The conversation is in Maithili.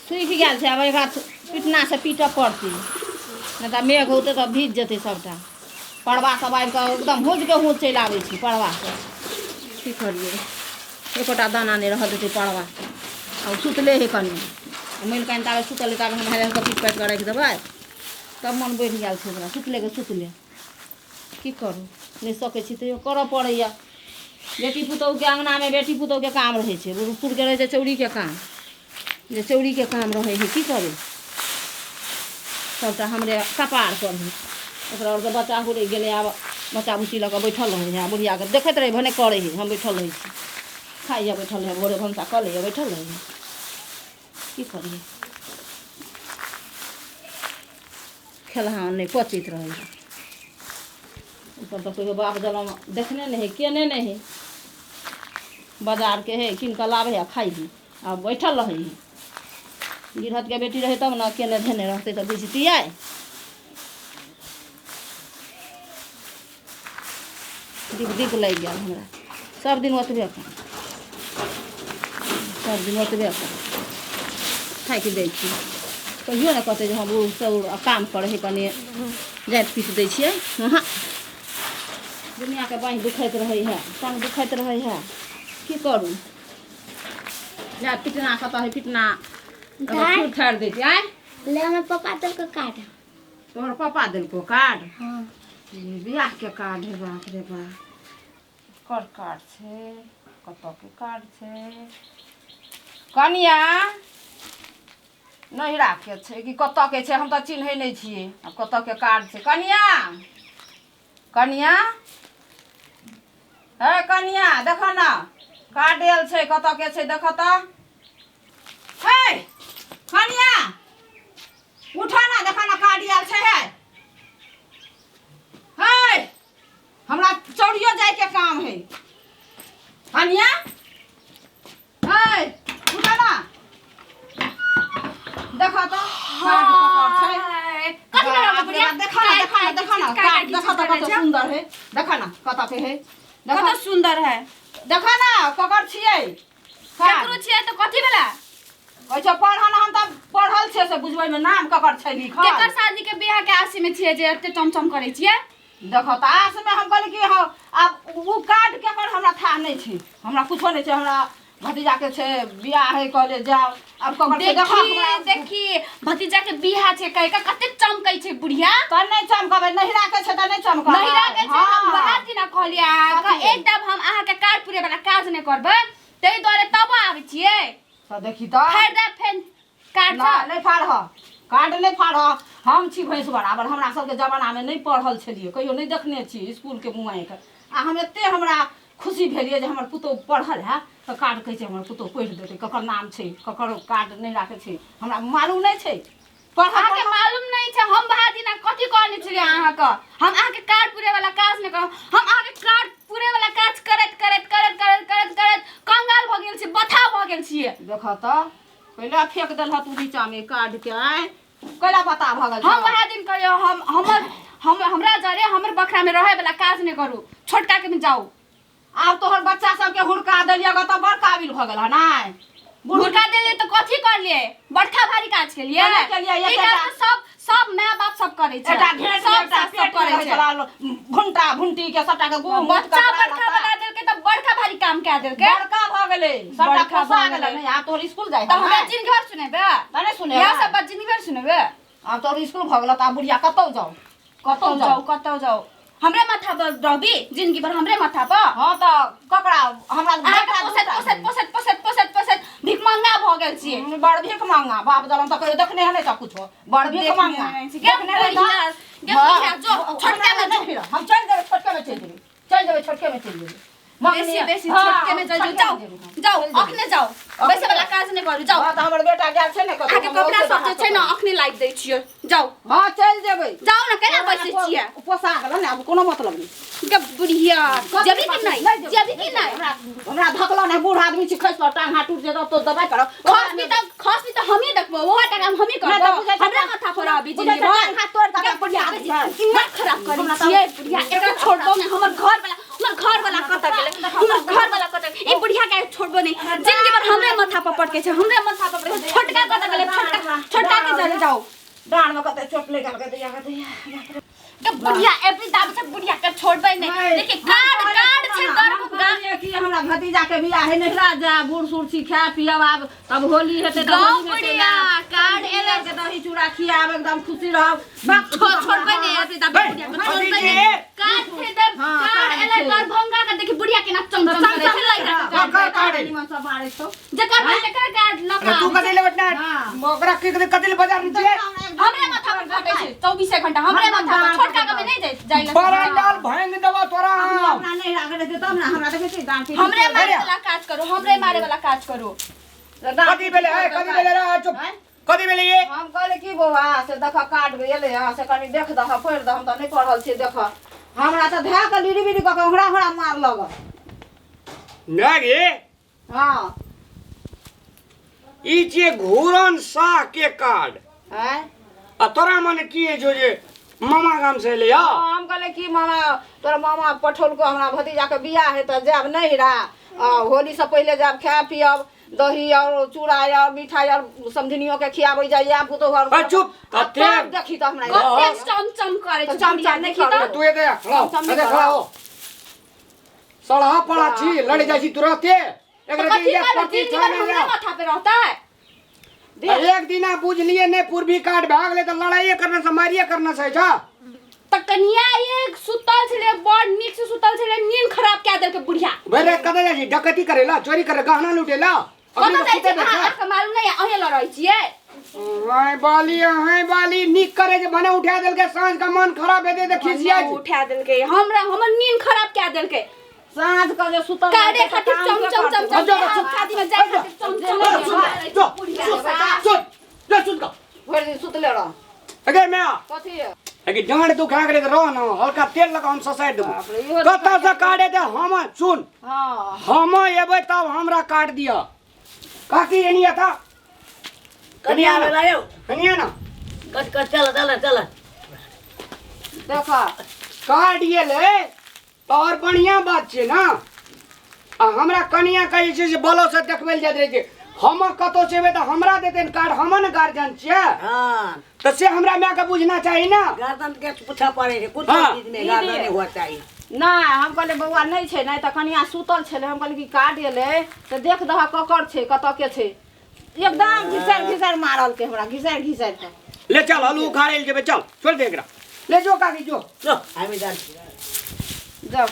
सूखि गेल छै। आब एकरा पिटनासँ पीटऽ पड़तै, नहि तऽ मेघ औतै तऽ भीज जेतै सभटा। परबा सब आबि कऽ एकदम हुजके हुज चलि आबै छै परबा सब। की करियै, एकोटा दाना नहि रहऽ देतै परबा। आ ओ सुतले हइ कनि मलिकानि, ताबे सुतल हइ ताबे हम हेरे कऽ पीट पाटि कऽ राखि देबै तब मन बढ़ि गेल छै ओकरा। सुतलेके सुतले, की करू, नहि सकै छी तैयो करऽ पड़ैए। बेटी पुतहुके अङ्गनामे बेटी पुतहुके काम रहै छै, बूढ़ सूढ़के रहै छै चौरीके काम, जे चौरीके काम रहै हइ। की करू, सभटा हमरे कपारपर हइ। ओकरा आओरके बच्चा हुरकि गेलै, आब बच्चा बुच्ची लऽ कऽ बैठल रहै हइ आ बुढ़ियाके देखैत रहै, भने करै हइ, हम बैठल रहै छी। खाइए, बैठल रहै, भोरे भनसा कऽ लैए, बैठल रहै हइ। की करियै, खेलहा नहि पचैत रहै हइ। ओसभ तऽ कहियो बाप जनम देखने नहि हइ, केने नहि हइ। बाजारके हइ, कीन कऽ लाबै हइ आ खाइ हइ आ बैठल रहै हइ। गिरहतके बेटी रहै तब ने केने धेने रहतै तऽ बुझतियै। दिक दिक लागि गेल हमरा। सब दिन ओतबे काम, सब दिन ओतबे काम। थाकि जाइ छी। कहियो ने कहतै जे हँ बूढ़ सौर आ काम करै हइ, कनि जाँति पीस दै छियै। हँ, दुनिआँके बाँहि दुखैत रहै हइ, टाँग दुखैत रहै हइ। की करू, जा पिटना कतऽ हइ पिटना? दाइ। फाड़ि दै छै आँय। ले, हमर पापा देलको कार्ड। तोहर पापा देलको कार्ड? हाँ। बियाहके कार्ड है। बाप रे बाप, कर कार्ड छै, कतऽके कार्ड छै कनिया? नैहराके छै कि कतऽके छै? हम तऽ चिन्है नहि छियै आब कतऽके कार्ड छै। कनिया, कनिया हे, कनिया, देखऽ ने, कार्ड आयल छै, कतऽके छै देखऽ तऽ। हे कनिया, उठऽ ने, देखऽ ने, कार्ड आयल छै। हे हे, हमरा चौरियो जायके काम है। कनिया हे, उठऽ ने, देखऽ तऽ कार्ड ककर छै। हाय, कथी करब बाप रे बुढ़िया? बाप, देखऽ ने, देखऽ ने, देखऽ ने, कार्ड देखऽ तऽ कते सुन्दर है। देखऽ ने कतऽ के है, देखऽ। कत सुन्दर है। देखऽ ने ककर छियै कार्ड। केकरो छियै तऽ कथी भेला? कहै छै पढ़ल, हम तऽ पढ़ल छियै से बुझबै मे नाम ककर छै लिखल। केकर शादी के बियाह के आशी में छियै जे एते चमचम करै छियै? देखो तऽ आस मे हम कहली कि हँ, आब ओ कार्ड केकर हमरा थाह नहि छै, हमरा कुछो नहि छै। हमरा भतीजा के छै बियाह है, कहले जाओ, आब ककर छै देखो देखी हमरा। देखी, भतीजा के बियाह छै कहि के कते चमकै छै बुढ़िया। तऽ नहि चमकबै? नहिरा के छै तऽ नहि चमकबै? नहिरा के छै, हम हँ। वएह दिना कहलियै अहाँके, कथी? एक दाब हम अहाँके कार्ड पुरे वाला काज नहि करबै, ताहि दुआरे तब आबै छियै। तऽ देखी तऽ। फाड़ि दे फेर कार्ड। ना, नहि फाड़ह कार्ड, नहि फाड़ह। हम छी भैंस बराबर। हमरा सबके जमानामे नहि पढ़ल छलियै, कहियो नहि देखने छी इसकुलके मुआइके। आ हम एते हमरा खुशी भेलियै जे हमर पुतोहु पढ़ल है तऽ कार्ड कहै छै हमर पुतोहु पढ़ि देतै, ककर नाम छै, ककर कार्ड नहि राखै छै, हमरा मालूम नहि छै। पढ़ल अहाँके मालूम नहीं छै? हम वएह दिना कथी कहने छलियै अहाँके? हम अहाँके कार्ड पूरे वाला काज नहि करब। हम अहाँके कार्ड पूरे वाला काज करैत करैत करैत करैत करैत करैत कंगाल भऽ गेल छी, बथा भऽ गेल छियै। देखऽ तऽ, पहिले फेक देलह तू नीचामे कार्डके, आँय? कैला पता भऽ गेल हम छौ? वएह दिन कहियो हम हमर हम हमरा जरे हमर बखरा में रहे वाला काज नहि करू, छोटका के में जाउ। आब तोहर बच्चा सबके हुड़का देलियै तऽ बड़ काबिल भऽ गेल हन आइ। हुड़का देलियै तऽ कथी करलियै? बड़का भारी काज केलियै? केना केलियै? ई एतेटा- काज तऽ सब सब माय बाप सब करै छै, एकटा घेंट सब एकटा सास सब पेट करै करै छै। छला, भुंटा भुंटी के सबटा के गु बच्चा बड़का बना देलकै तऽ बड़का भारी काम कए देलकै। बड़का भऽ गेलै सबटा, बड़का पोसा भऽ गेलै। गेलै। नहि, आब तोहर स्कूल जाइ तऽ हमरा है जिनगी भर सुनेबै? तऽ नहि सुनेबै? इएह सब बात जिनगी भर सुनेबै? आब तोहर स्कूल भऽ गेल तऽ आब बुढ़िया कतौ जाउ, कतौ कतौ जाउ। जाउ, कतौ जाउ, हमरे माथा पर रहबी जिंदगी भर, हमरे माथा पर। हँ तऽ ककरा हमरा अहाँके बेटा पोसैत दूटा पोसैत पोसैत पोसैत पोसैत पोसैत भिखमंगा भऽ गेल छियै। बड़ भीख मांगा। बाप जलम तऽ कहियो देखने है नहि तऽ कुछो, बड़ भीख देखने मांगा नहि छी। गे देखने नहि तऽ- बुढ़िया, गे बुढ़िया, जो, छोटका में जो। नहि, हम चलि जेबै, छोटके में चलि जेबै, चलि जेबै, छोटके में चलि जेबै। बेसी बेसी छोटके में चलि जाउ, जाउ जाउ, अखने जाउ, बैसे वाला काज नहि करू, जाउ। हँ तऽ हमर बेटा गेल छै ने कतौ, अहाँके हम कपड़ा ओतै सब जे छै ने बाहर अखने लाबि दै छियै, जाउ। हँ, चलि जेबै। जाउ ने, केना बैसै छियै? पोसा गेल ने, आब कोनो मतलब नहि। गे बुढ़िया, जेबी कि नहि? जेबै, जेबी कि नहि? हमरा हमरा धकलो नहि, बूढ़ आदमी छी, खसि पर टांग हाथ टूट जेतौ तो दबाइ करब। खसबी तऽ हमही देखबो, ओहो टाका हमही नहि तऽ करबो, बुझै छै हमरा माथा पर आबी बुझै जिंदगी छै भर। टांग हाथ तोड़ि गे देलक बुढ़िया, आदमी है। दिमाग खराब करै हमरा तऽ- छियै बुढ़िया, एकरा छोड़बो नहि। हमर घर वाला, हमर घर वाला कतऽ गेलै? हमर घर वाला कतऽ? ई बुढ़िया के छोड़बो नहि, जिंदगी भर हमरे माथा पर पटकै छै, हमरे माथा पर पटकै छै। छोटका कतऽ गेलै? छोटका। छोटका के जरे जाओ। डाँड़ में कते चोट लागि गेल, दैया गे दैया, बाप रे। के बुढ़िया एवरी दाबी छै, बुढ़िया के छोड़बै नहि। देखिए कार्ड कार्ड छै दरभंगा। कि हमरा भतीजा के बियाह है नहिरा जा, बूढ़ सूढ़ छी, खाय पियब आब, तब होली हेतै तऽ गाँव होली में चलि बुढ़िया, आयब। कार्ड एलै। के दही चूड़ा खियाब, एकदम खुशी रहब। छोड़बै नहि एवरी दाबी बुढ़िया के, छोड़बै नहि। कार्ड छै दर हाँ, कार्ड कार्ड एलै छै। दरभंगा के। देखी बुढ़िया केना चमचम करै छै, लइका के कार्ड। ककर कार्ड है? निमन सब मारै छौ। जकर भाई तकर कार्ड लऽ अरे कऽ तू आबै कथी ले बैठना? हाँ। ओकरा के कथी ले बाजार में छियै? हमरे माथा पर फटै छै 24 घंटा, हमरे माथा पर। छोटका के नहीं जाय जाय लए। बड़ा डाल भांग देबा तोरा हम। अपना नहीं राखे रहते तब ना हमरा देखै छी दाँत। हमरे मारे वाला काज करू, हमरे मारे वाला काज करू। कथी भेलै है? कथी भेलै रे? चुप, कथी भेलै ये? हम कहले की बौआ से देख कार्ड एलै हँ, से कनि देख दह, पढ़ि दह, हम तऽ नहि पढ़ल छियै। देख हमरा तऽ धए कऽ लिरी बिरी कऽ कऽ ओंघरा ओंघरा मार लग। ना गे। हँ। ई छियै घूरन शाह के कार्ड। आँय? आ तोरा मने की होइ छौ जे मामा गाम से एलै? हँ, हम कहले की मामा, तोरा मामा पठौलको, हमरा भतीजाके बियाह है तऽ जायब नहिरा, आ होलीसँ पहिले जायब, खायब पियब दही और चूड़ा और मिठाई और समधिनियो के खियाबै जाइए पुतोहु और। आ चुप, आ कते तब देखी तऽ हमरा। कतेक चमचम करै छै तऽ चमचम बुढ़िया, नहि देखी तऽ। करू। तू एते खड़ा हो, चमचम एते नहि खड़ा हो। सड़हा पड़ा छी, लड़ जाइ छी तुरते। एकरा कथी के करबै? पति जिंदगी भर हमरे माथा पे रहतै। एक दिना बुझलिए नहि पूर्वी कार्ड भए गेलै तऽ लड़ाइए करना से मारिए करना से जा। तऽ कनिया एक सुतल छलै, बड़ नीक से सुतल छलै, नींद खराब कए देलकै बुढ़िया। भरि राति कतऽ जाइ छी? डकैती करै ला, चोरी करै, गहना लूटे ला? कतऽ जाइ छियै अहाँ? अहाँके मालूम नहि? अहें लड़ै छियै। अहें बाली, अहें बाली, नीक करे जे भने उठा देलकै। साँझ के मन खराब हेतै तऽ खिसिया छै। उठा देलकै हमरा, हमर नींद खराब कए देलकै। साँझ के जे सुतल कारे रहतै तऽ खातिर काम चम के चम चम करतै? चम जा, जा, चम, शादी में जाय खातिर चम चम सुन, जो, सुन, जो, सुन कऽ। भरि दिन सुतले रह। अगे माय। कथी? अगे डाँड़ दुखा गेलै तऽ रह न, हल्का तेल लगा हम ससारि देबो। बाप रे, इहो कतऽ से काट हेतै? हम सुन। हँ। हम एबै तब हमरा काट दिअ। काकी, एनी आता। कनिया आबै यौ। कनिया ना। कट कट, चल चल चल। देख। कार्ड एलै तऽ आओर बढ़िआँ बात छै ने। आ हमरा कनिया कहै छै से बलो से देखबै लए जाइत रहै छै। हम कतौ से एबै तऽ हमरा देतै ने कार्ड, हम ने गार्जियन छियै। हाँ। तऽ से हमरा मायके बुझना चाही ने। गर्दन के पूछऽ पड़ै छै कुछ हाँ। चीज में गर्दन नहीं हुआ चाहिए। नहि, हम कहलियै बौआ नहि छै, नहि तऽ कनिया सुतल छलै। हम कहलियै कि कार्ड एलै तऽ देख दह ककर छै, कतऽ के छै। एकदम घिसरि घिसरि मारलकै हमरा, घिसरि घिसरि कऽ। ले चल, हलू उखाड़ै लए जेबै। चल, छोड़ि दे एकरा, ले जो काकी, जो। चलो हमें जान जाउ।